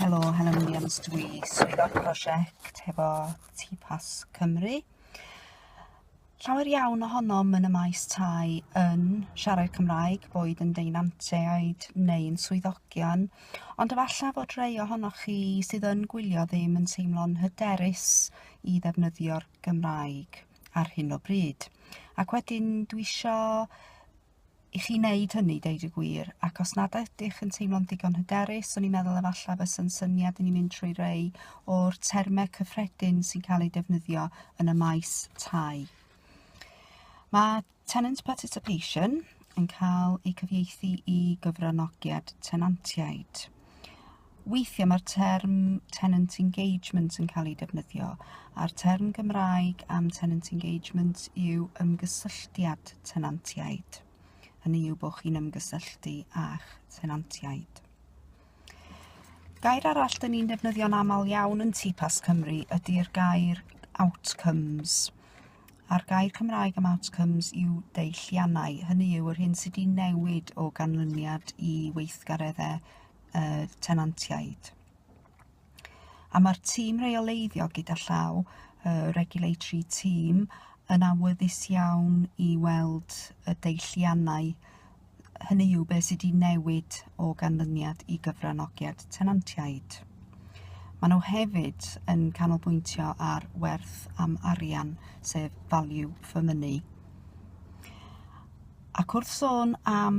Helo, Helen Williams dwi, swyddog prosiect hefo TPAS Cymru. Llawer iawn ohonom yn y maes tai yn siarad Cymraeg, boed yn deinantiaid neu'n swyddogion, ond efallai fod rhai ohonoch chi sydd yn gwylio ddim yn teimlo'n hyderus i ddefnyddio'r Gymraeg ar hyn o bryd. Ac wedyn dwi isio i chi wneud hynny, deud y gwir, ac os nad ydych yn teimlo'n ddigon hyderus, o'n i'n meddwl efallai fysa'n syniad i ni mynd trwy rei o'r termau cyffredin sy'n cael eu defnyddio yn y maes tai. Mae tenant participation yn cael ei cyfieithu i gyfranogiad tenantiaid. Weithiau mae'r term tenant engagement yn cael ei defnyddio, a'r term Gymraeg am tenant engagement yw ymgysylltiad tenantiaid. Hynny yw bod chi'n ymgysylltu â'ch tenantiaid. Gair arall dyn ni'n defnyddio'n aml iawn yn TPAS Cymru ydy'r gair outcomes. A'r gair Cymraeg am outcomes yw deilliannau, hynny yw yr hyn sydd wedi newid o ganlyniad i weithgareddau tenantiaid. A mae'r tîm reoleiddio gyda llaw, y regulatory team, yn awyddus iawn i weld y deilliannau, hynny yw beth sydd wedi newid o ganlyniad i gyfranogiad tenantiaid. Maen nhw hefyd yn canolbwyntio ar werth am arian, sef value for money. Ac wrth sôn am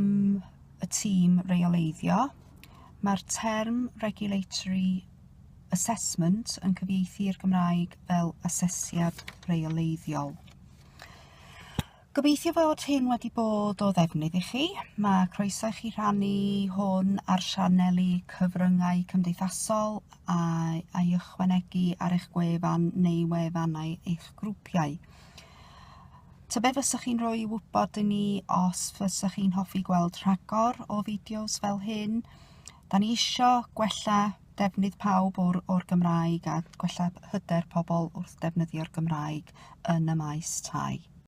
y tîm reoleiddio, mae'r term regulatory assessment yn cyfieithu i'r Gymraeg fel asesiad reoleiddiol. Gobeithio fod hyn wedi bod o ddefnydd i chi. Mae croeso i chi rhannu hwn ar sianeli cyfryngau cymdeithasol a'i ychwanegu ar eich gwefan neu wefannau eich grwpiau. Tybed fysach chi'n rhoi wybod i ni os fysach chi'n hoffi gweld rhagor o fideos fel hyn. Da ni isio gwella defnydd pawb o'r, or Gymraeg a gwella hyder pobl wrth defnyddio'r Gymraeg yn y maes tai.